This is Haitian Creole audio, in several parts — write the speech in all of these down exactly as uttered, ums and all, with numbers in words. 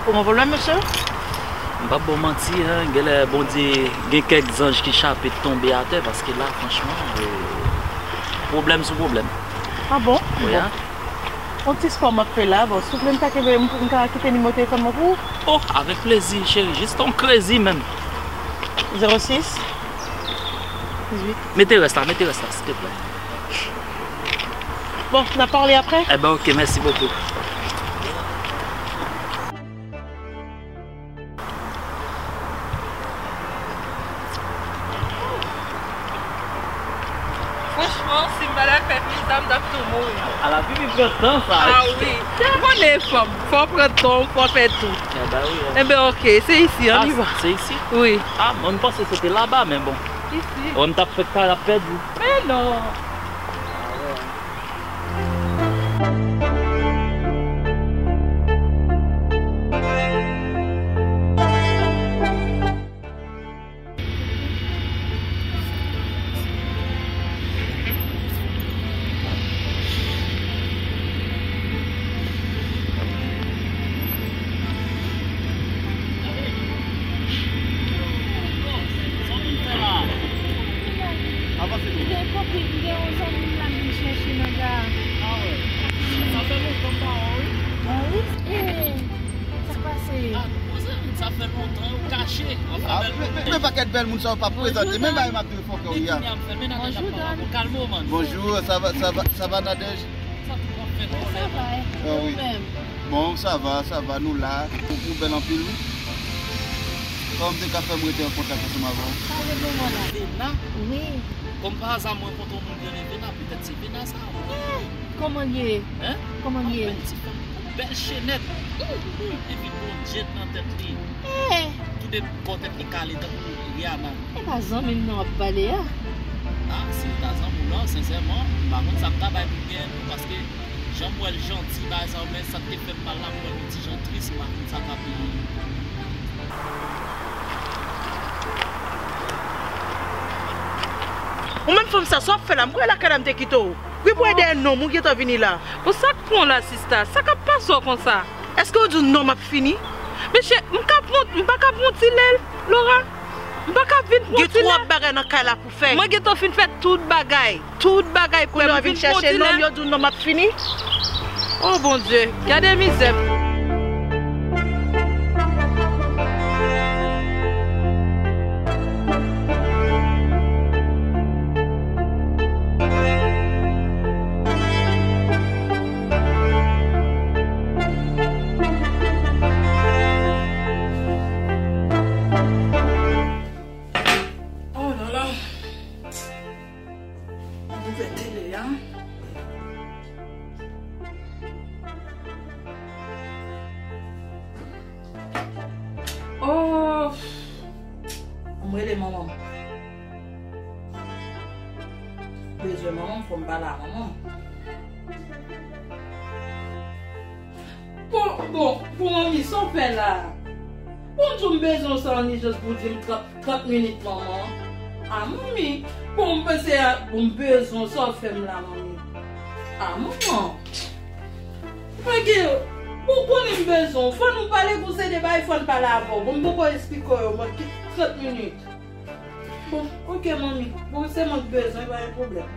Kòman pwoblèm, mesye? M p ap ba w manti, en, genlè Bondye gen kèk zanj ki chape tonbe atè, paske la, franchman, e, pwoblèm sou pwoblèm. Ah bon? Wi, bon. Yon ti spò m ap fè la, bon, souple, m ka kenbe, m, m ka kite nimewo telefòn mwen pou ou? Oh, avèk plezi, cheri, jis yon krezi menm. Zewo sis, dizuit. Mete rès la, mete rès la, silteplè. Bon, n a pale apre. Enben, oke, mèsi bokou. Franchman, si m pa t al fè visa, m t ap tou mouri. Ala, pipi pran tan sa. Ah wi. Ou konnen fanm, fò w pran tan w, fò w fè tout. Enben, oke, se isi, on y va. Se isi? Wi. Ah, mwen, m panse se te laba, men bon. Isi. Wè, m t ap fè kay la pèdi. Men non. Avanse nou. M gen kopin, m gen yon zanmi m la m vin chèche nan gara. Ah wè. Sa fè lontan m pa wè w, wi. Ah wi? Eh, sa k pase? Ah, nou koze, sa fè lontan, ou kache. Ah, men, men, men pakèt bèl moun sa yo pa prezante. Men bagay m ap di w fòkè w ye a. Bonjou, Don. Kalme w, man. Bonjou, ça va, ça va, ça va, Nadège? Sa tou w ap fè kòlè, man. Ah wi. Bon, ça va, ça va, nou la. Ou, ou bèl anpil, wi. Kòman m te ka fè m rete an kontak ansanm avè w? Pale pou mwen la. Vena? Wi. Kòm pa aza mwen kontre yon moun ki rele Vena, petèt se Vena sa. Eh, kòman l ye? Hein? Kòman l ye? Yon bèl ti fanm, yon bèl chenèt. Hum, hum. Epi gon djed nan tèt li. Eh. Tout de bò tèt li kale tankou Rihanna. E pa zanmi m nan w ap pale a? Ah, si l ta zanmi w lan, sensèman, m pa konn sa m ta bay pou l genyen non, paske jan m wè l janti, bagay sa yo, men sa k te fè m mal la, m wè l yon ti jan tris, m pa konn sa k ap. Ou menm fanm sa, sa w ap fè la? M kwè lakay la m te kite w. Wi, pou ede nonm ou gentan vini la. Bon, sa k pran w la, sista? Sa k ap pase w konsa? Èske w di w non m ap fini? Mesye, m ka pran, m pa ka pran ti lè, Laura. M pa ka vin pran ti lè. Gen twòp bagay nan kay la pou fè. Mwen gentan fin fè tout bagay. Tout bagay prè. Kounye a w vin chèche nonm, yo di w non m ap fini. Oh Bondye, gade mizè. Oh là là. Mwen ouvè tele a. Oh. Mwen rele manman m. Bezwen manman m, fò m pale a manman m. Bon, bon, bon, manmi, sa w fè la? Bon, m di w m bezwen w sa, w ni jis pou di m trant, trant minit, manman. A, manmi, bon, m panse a, bon, m bezwen w sa w fè m la, manmi. A, manman. Mwen gen, ou konnen m bezwen w. Fò nou pale pou se de bagay, fò n pale avè w. Bon, m poko esplike w yo, mwen, trant minit. Bon, oke, manmi. Bon, se mwen k bezwen, pa gen pwoblèm.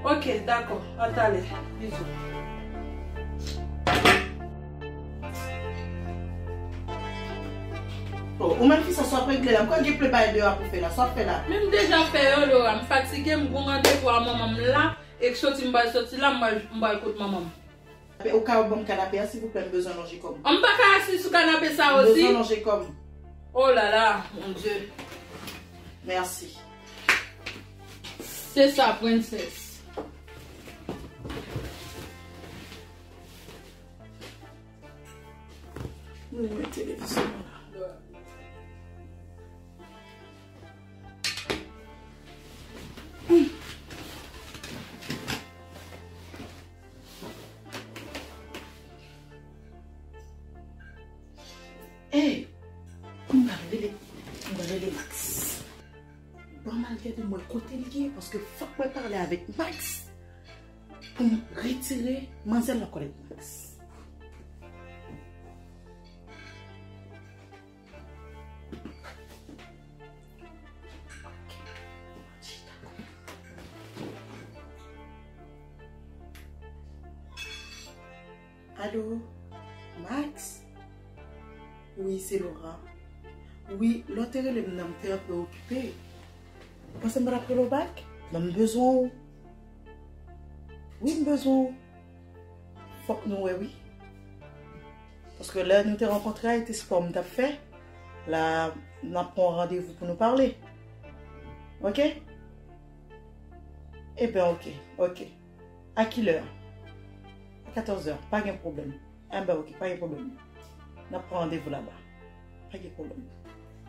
Oke, dakò. A talè. Bizou. Oh, ou menm ki sa, sa w ap regle la? M kwè gen plen bagay deyò a pou fè la. Sa w ap fè la? Men m deja fè yo, Laura. M fatige, m gon randevou a manman m la. E k soti m pral soti la, m pral, m pral kot manman m. Ou ka ban m kanape a, silvouplè, m bezwen lonje kò m. An, m pa ka asiz sou kanape sa osi? M bezwen lonje kò m. Oh là là, mon Dieu. Mèsi. Se sa, princess. Mwen met televizyon an la. Ey! Mwen pral rele, mwen pral rele Max. Ban m al gade mwen kote l ye, paske fòk mwen pale avèk Max pou m retire manzèl nan kòlèt Max. Alo, Max? Wi, se Laura. Wi, lè w te rele m nan, m te anpe okipe. Ou panse m pa t ap rele w bak? Men m bezwen w. Wi, m bezwen w. Fòk nou wè, wi. Paske lè nou te rankontre a, e te spò m t ap fè. La, n ap pran randevou pou nou pale. Oke? Eben, oke, oke. A kilè? A katòz è. Pa gen pwoblèm. Enben, oke, pa gen pwoblèm. N ap pran randevou laba. Pa gen pwoblèm.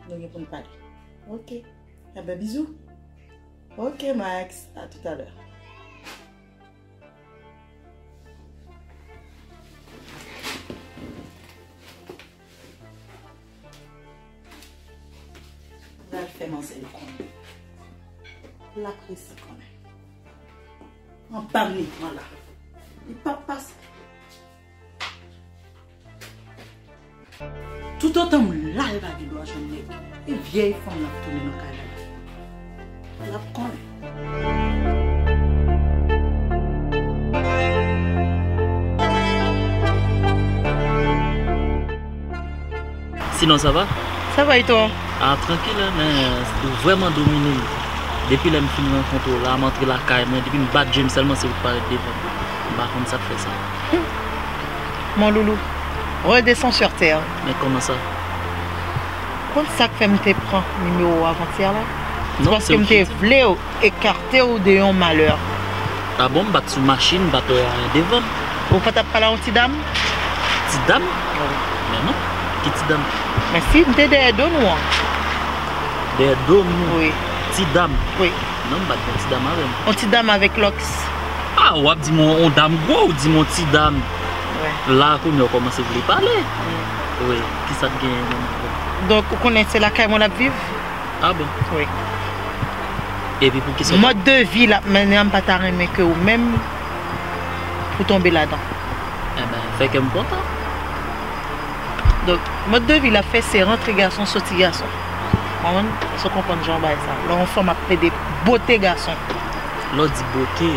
Nou gen pou n pale. Oke. Enben, bizou. Oke, Max. A toutalè. Pral fè manzè konnen. L ap resi konnen. Anba m li pran la. Li p ap pase. Toutotan m la, l pa gen dwa jwenn nèg. E vyèy fanm nan ap tounen nan kay la. L ap konnen. Sinon, sa va? Sa va, e twa? Ah, trankil, hein, men ou vrèman domine m. Depi lè m fin rankontre w la, m antre lakay mwen, depi m bat je m sèlman, se ou k parèt devan m. M pa konn sa k fè sa. Mon loulou, redescends sur terre. Men kòman sa? Konn sa k fè m te pran nimewo w avantyè la? Non, se paske m te vle w ekate w de yon malè. Ah bon, m bat sou machin, m pa t wè anyen devan m. Ou pa t ap pale a yon ti dam? Ti dam? Wi. Men non, ki ti dam? Men si, m te dèyè do nou an. Dèyè do nou? Wi. Ti dam? Wi. Non, m pa t gen ti dam avè m. Yon ti dam avèk lòks. Ah, w ap di m yon dam gwo, ou di m yon ti dam. Wi. La, kounye a, w kòmanse vle pale. Wi. Wi, ki sa k genyen menm avè m? Donk, ou konnen se lakay mwen l ap viv? Ah bon? Wi. Epi pou ki sa w... Mòd de vi l ap mennen an, m pa ta renmen ke ou menm pou tonbe ladan. Enben, fè kè m kontan. Donk, mòd de vi l ap fè se rantre gason, soti gason. Konprann? Èske w konprann jan bagay sa? Lè yon fanm ap plede bote gason. Lè w di bote,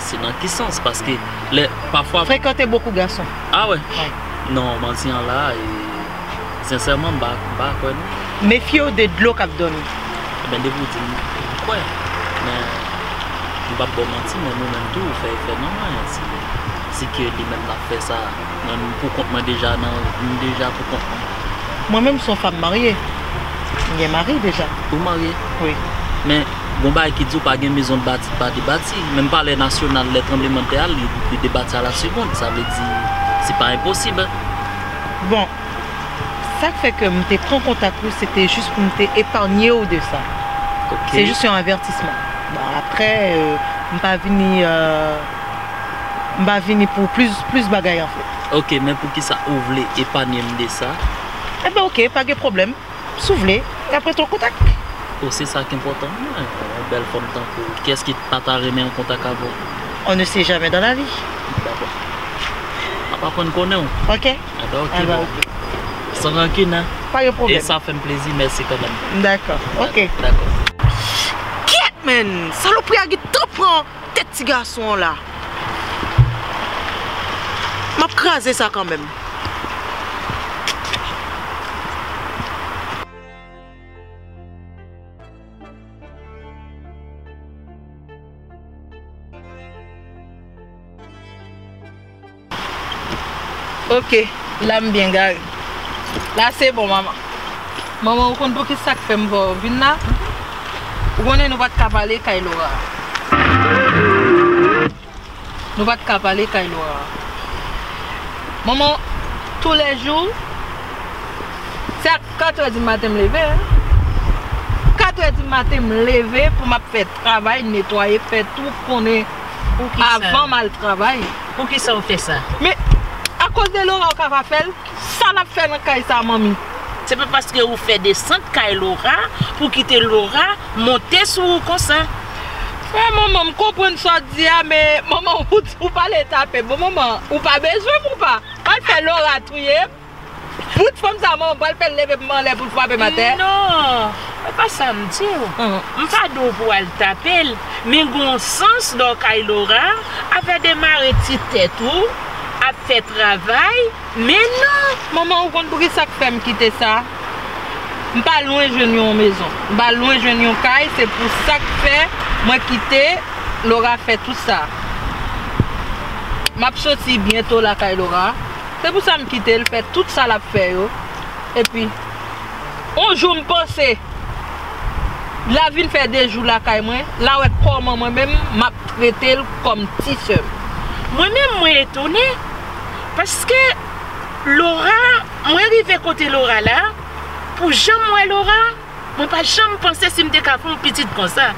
se nan ki sans? Paske lè, pafwa... Fréquenter beaucoup garçons. Ah wè? Wi. Non, manzè an la, e, sensèman, m pa, m pa kwè, non. Mefye w de dlo k ap dòmi. Enben, depi w di m, m kwè. Men, m p ap ba w manti, men nou menm tou, ou fè efè nan mwen. Si, si ke li menm l ap fè sa, mwen, m pou kont mwen deja, nan, m deja pou kont mwen. Mwen menm, se yon fanm marye. M gen mari deja. Ou marye? Wi. Men, gon bagay ki di w pa gen maison bâtie, pas de bâti. Menm Palè Nasyonal, lè tranblemanntè a, li, li debati à la seconde. Sa vle di, se pa enposib. Bon, sa k fè ke m te pran kontak ou, se te jis pou m te epanye w de sa. Ok. Se jis yon avètisman. Bon, aprè, euh, m pa vini, euh, m pa vini pou plis, plis bagay, anfèt. Ok, men poukisa ou vle epanye m de sa? Enben, ok, pa gen pwoblèm. Si w vle, n ap rete an kontak. Oh, se sa k enpòtan. Yon bèl fanm tankou w, kiyès ki pa ta renmen an kontak avè w? On ne sait jamais dans la vie. Dakò. M ap aprann konnen w. Ok. Enben, ok, bon. San rankin, hein. Pa gen pwoblèm. E sa fè m plezi, mèsi kanmenm. Dakò, ok. Dakò. Kyèt, man! Salopri a gentan pran tèt ti gason an la. M ap kraze sa kanmenm. Ok, la m byen gare. La se bon, manman. Manman, ou konn poukisa k fè m fè w vin la? Ou konnen nou pa t ka pale kay Laura. Nou pa t ka pale kay Laura. Manman, toulèjou, se a katrè di maten m leve, hein. Katrè di maten m leve pou m ap fè travay, netwaye, fè tou, konnen avan m al travay. Poukisa w fè sa? Men, akoz de Laura ou ka pa fè l? Sa n ap fè nan kay sa, manmi? Se pa paske ou fè desant kay Laura pou kite Laura monte sou ou konsa. Frè, manman, m konprann sa w di a, men manman, ou, ou pale tape. Bon, manman, ou pa bezwen m ou pa? Pral fè Laura touye m. Bout fanm sa, manman, pral fè l leve m anlè pou l frape m atè. Non, e pa sa m di w. M pa di w pou w al tape l, men gon sans lè w kay Laura, afè demare ti tèt ou, Ap fè travay, men non. Manman, ou konn poukisa k fè m kite sa? M pa lwen jwenn yon mezon. M pa lwen jwenn yon kay, se pou sa k fè mwen kite Laura fè tout sa. M ap soti byento lakay Laura. Se pou sa m kite l fè tout sa l ap fè yo. Epi, on jou m panse l a vin fè de jou lakay mwen, l a wè kòman mwen menm m ap trete l kòm ti sè m. Mwen menm, mwen etone, paske Laura, mwen rive kote Laura la, pou jan m wè Laura, mwen pa janm panse si m te ka fè yon pitit konsa.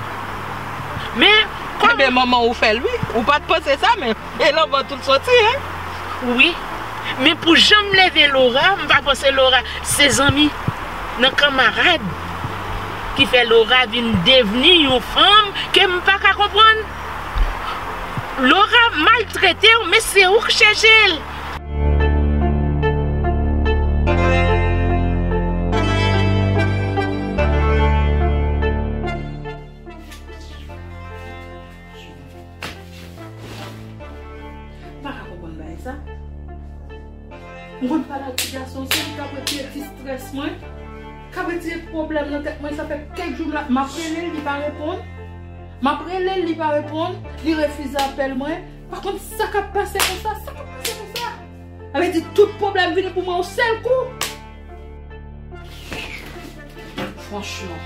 Men, kòm Ebyen, manman ou fè l, wi. Ou pa t panse sa, men e lanmò tout soti, en. Wi. Men pou jan m leve Laura, m pa panse Laura se zanmi. Nan kanmarad ki fè Laura vin devni yon fanm ke m pa ka konprann. Laura maltrete w, men se ou k chèche l. M pa ka konprann bagay sa. M konn pale ak ti gason, se li k ap retire ti strès mwen, k ap retire pwoblèm nan tèt mwen. Sa fè kèk jou m la, m ap rele l, li pa reponn. M ap rele l, li pa reponn. Li refize apèl mwen. Pa konn sa k ap pase konsa, sa k ap pase konsa. Sa vle di tout pwoblèm vini pou mwen yon sèl kou. Franchman.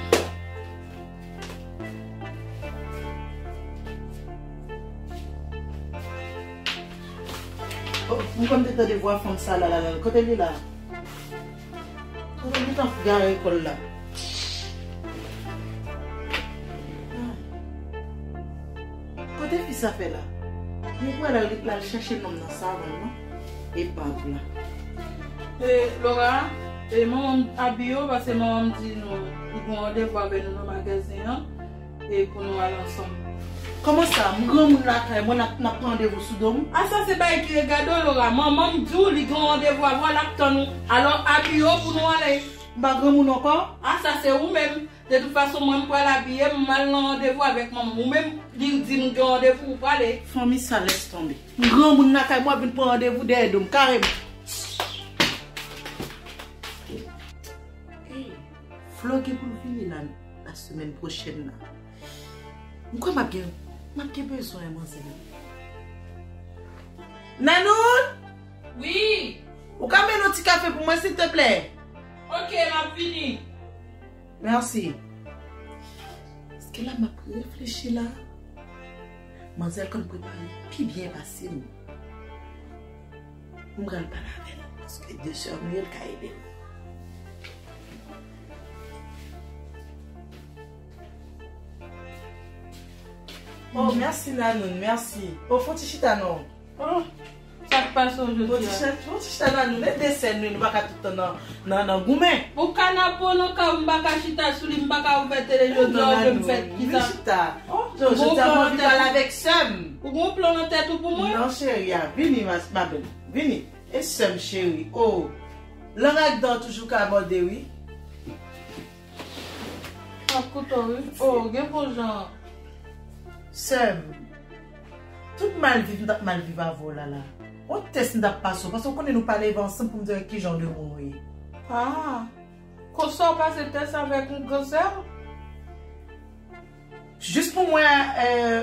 Oh, mwen konn te tande vwa fanm sa la, la, la. Kote li la? Kote li t ap gare kò l la? Ah. Kote fi sa fè la? Mwen kwè la, li pral chèche nonm nan savann nan. E bag la. E, Laura, e, manman m abiye w, paske manman m di nou, li gen yon randevou avè nou nan magazen an, e pou nou al ansanm. Kòman sa? M granmoun lakay mwen, n ap, n ap pran randevou sou do m? A, sa se bagay ki regade w, Laura. Manman m di w li gen yon randevou avè w, l ap tann ou. Alò, abiye w pou nou ale. M pa granmoun ankò? A, sa se ou menm. De tout fason, mwen, m pral abiye m, m al nan randevou avèk manman m. Ou menm, li di m gen randevou, ou prale. Fanmi sa, lès tonbe. M granmoun lakay mwen, ap vin pran randevou dèyè do m, kareman. Ey, Flo gen pou l vini la, la semèn pwochèn la. M kwè m ap gen, m ap gen bezwen manzè. Nanoun! Wi! Ou ka mennen yon ti kafe pou mwen, silteplè? Ok, m ap vini. Mèsi. Paske la, m ap reflechi la. Manzè konn prepare pi byen pase m. M pral pale avè l, paske de sè nou ye, l ka ede m. Oh, mèsi, Nanoun, mèsi. Oh, fon ti chita non. Oh, sa k pase w jodi a? Fon ti chita, fon ti chita, Nanoun, e de sè nou, nou pa ka tout tan nan, nan, nan goumen. Ou kanape w nan kay ou, m pa ka chita sou li, m pa ka ouvè tele jodi a, ou vle m fè kisa? Vin chita. Oh, jodi a, m anvi pale avèk sè m. Ou gon plan nan tèt ou pou mwen? Non, cheri a, vini, ma, ma belle. Vini. E sè m cheri, oh. Lang ak dan toujou ka mòde, wi. Ak kouto, wi. Oh, gen bon jan. Sè m, tout malviv m t ap malviv avè w la, la. On tès m t ap pase w, paske w konnen nou pa leve ansanm pou m di w ki jan de moun ou ye. Ah. Konsa w pase tès avèk yon gran sè w? Jis pou m wè, euh,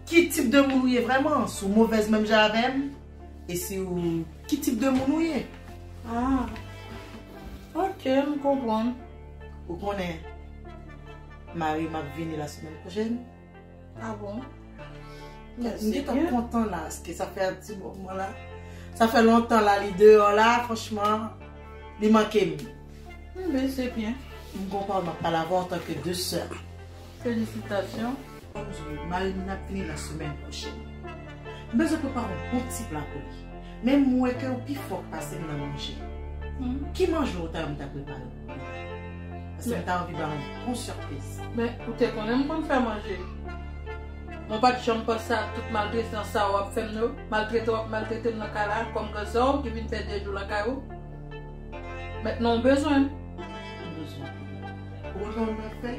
ki tip de moun ou ye vrèman, si w movèz menm jan avè m, e si w, ki tip de moun ou ye. Ah, ok, m konprann. Ou konnen, mari m ap vini la semèn pwochèn. Ah bon? M gentan kontan la, paske sa fè yon ti moman la. Sa fè lontan la, li deyò la, franchman, li manke m. Enben, se byen. M gon pawòl m ap pale avè w antanke de sè. Felisitasyon. Mari m ap vini la semèn pwochèn. M bezwen prepare yon bon ti pla pou li. Men m wè ke ou pi fò k pase m nan manje. Hmm. Ki manje ou ta renmen m ta prepare pou li? Paske m ta anvi ba l yon bon sipriz. Men, ou te konnen m konn fè manje. Mwen pa t janm panse a tout maltretans sa w ap fè m yo. Maltrete w ap maltrete m nan kay la, kòm granzè w ki vin fè de jou lakay ou. Mentnan w bezwen m. M bezwen w. Ou konn sa w ap fè?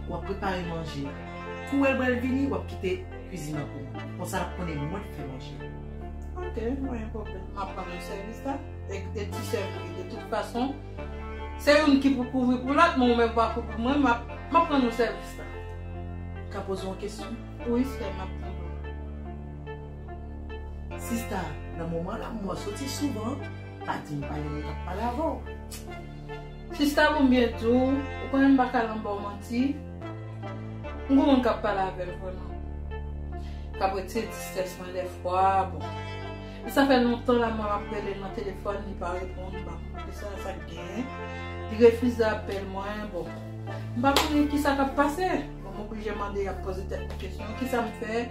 W ap prepare manje a. Kou w wè l pral vini, w ap kite kwizin nan pou mwen. Konsa l ap konnen mwen k fè manje. Ok, pa gen pwoblèm. M ap pran nou sèvis la. E, e ti sèvis, de tout fason, se youn ki pou kouvri pou lòt, men ou menm pa kouvri mwen, m ap, m ap pran nou sèvis la. Ka poze yon kesyon? Wi, sè, m ap tande w. Sista, nan moman la, m wè w soti souvan, pa di m pa gen moun k ap pale avè w. Sista, pou m byen di w, ou konnen m pa ka al anba w manti. M gon moun k ap pale avè l vrèman. K ap retire estrès mwen dèfwa, bon. E sa fè lontan la, mwen ap rele l nan telefòn, li pa reponn, m pa konn kisa sa k genyen. Li refize apèl mwen, bon. M pa konnen kisa k ap pase. Bon, m oblije mande, ap poze tèt mwen kesyon, kisa m fè?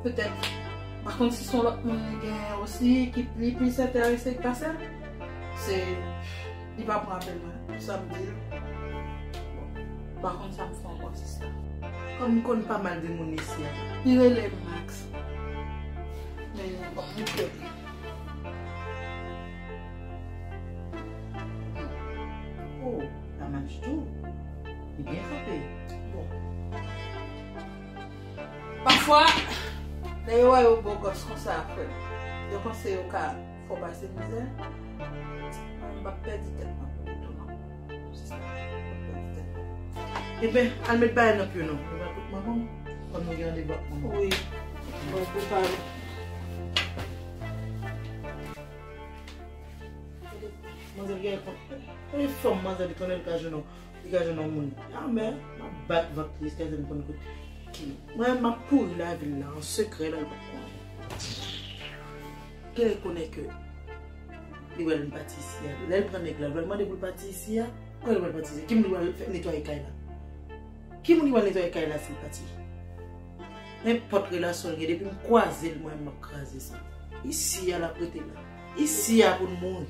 Petèt, m pa konn si se yon lòt moun li genyen osi, ki li plis enterese k pase l. Se, li pa pran apèl mwen, pou sa m di l. Bon, m pa konn sa m fè ankò, sista. Kòm m konn pa mal de moun isi a. Li rele m Max. Men, bon, m kwè. Oh, la match tou. Li byen kanpe. Bon. Pafwa, lè yo wè yo bogòs konsa, frè m, yo panse yo ka fè w pase mizè. M p ap pèdi tèt mwen pou ou tou, non. Sista, m p ap pèdi tèt mwen. Ebyen, al met bagay nan pye nou. Nou pral kote manman m. Kòm nou gen randevou ak manman m. Wi. Bon, prepare. Manzè gen kont. E fanm manzè li konnen li ka jwenn yon, li ka jwenn yon moun. A, men, m ap bat vant li jiskaske m konn kote ki. Mwen, m ap pouri lavil la, an sekrè, la, l p ap konnen. Genlè konnen ke li wè l m pati isi a. Lè l pran nèg la, l wè l mande pou l pati isi a. Kòman l wè l pati isi a? Ki moun li wè l fè netwaye kay la? Ki moun ki pral netwaye kay la si l pati? Nenpòt relasyon l gen, depi m kwaze l, mwen, m ap kraze sa. Isi a l ap rete la. Isi a pou l mouri.